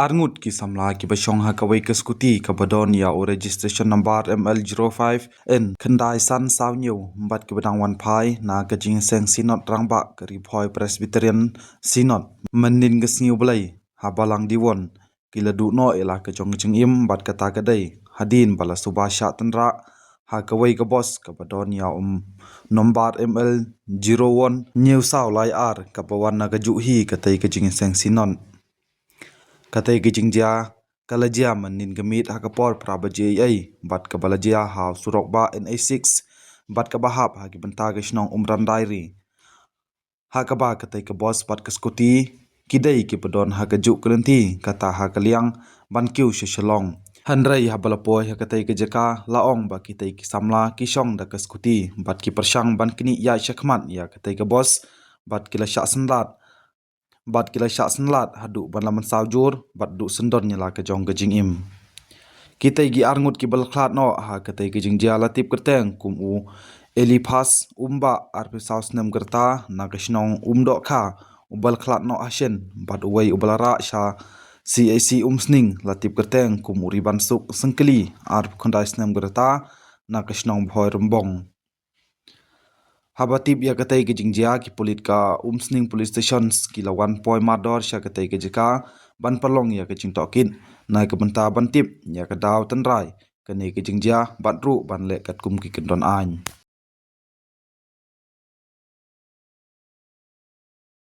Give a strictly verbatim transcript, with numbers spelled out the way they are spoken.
Arngut ki samla kiba shong ha kawei ka skuti kaba don ïa u registration number M L zero five N khyndai san saw hynñiew bad kiba dang wan phai na ka jingïaseng Synod Rangbah ka Ri Bhoi Presbyterian Synod mynnin ka sngi U Blei ha Balang Diwon ki la duh noh ïa la ka jong ka jingim bad kata ka dei hadien ba la suba shah tynrah ha kawei ka bos kaba don ïa u nombar M L zero one hynñiew saw lai ar kaba wan na ka juh hi katei ka jingïaseng Synod. Katei ka jingjia ka la jia mynnin ka miet ha ka por phra baje eiei bad kaba la jia ha u surok bah N H six bad kaba hap ha ki bynta ka shnong Umran Diary. Ha kaba katei ka bos bad ka skuti ki dei kiba don ha ka juh ka lynti kata ha ka liang ban kiew sha Shillong. Hynrei haba la poi ha katei ka jaka la ong ba kitei ki samla ki shong da ka skuti bad ki pyrshang ban knieh ïaid shakhmat ïa katei ka bos bad ki la shah synlad bad ki la shah synlad haduh ban la mynsaw jur bad duh syndon ïa la ka jong ka jingim. Kitei ki arngut kiba la khlad noh ha katei ka jingjia la tip kyrteng kum u Eliphas Umbah, arphew saw snem ka rta, na ka shnong Umdohkha, uba la khlad noh ha shen, bad uwei uba la rah sha C H C Umsning la tip kyrteng kum u Ribansuk Syngkli, arphew khyndai snem ka rta, na ka shnong Bhoi Rymbong. Haba tip ïa katei ka jingjia ki pulit ka Umsning Police Station ki la wan poi mardor sha katei ka jaka ban pynlong ïa ka jingtohkit na ka bynta ban tip ïa ka daw tynrai kane ka jingjia bad ruh ban leh katkum ki kyndon aiñ.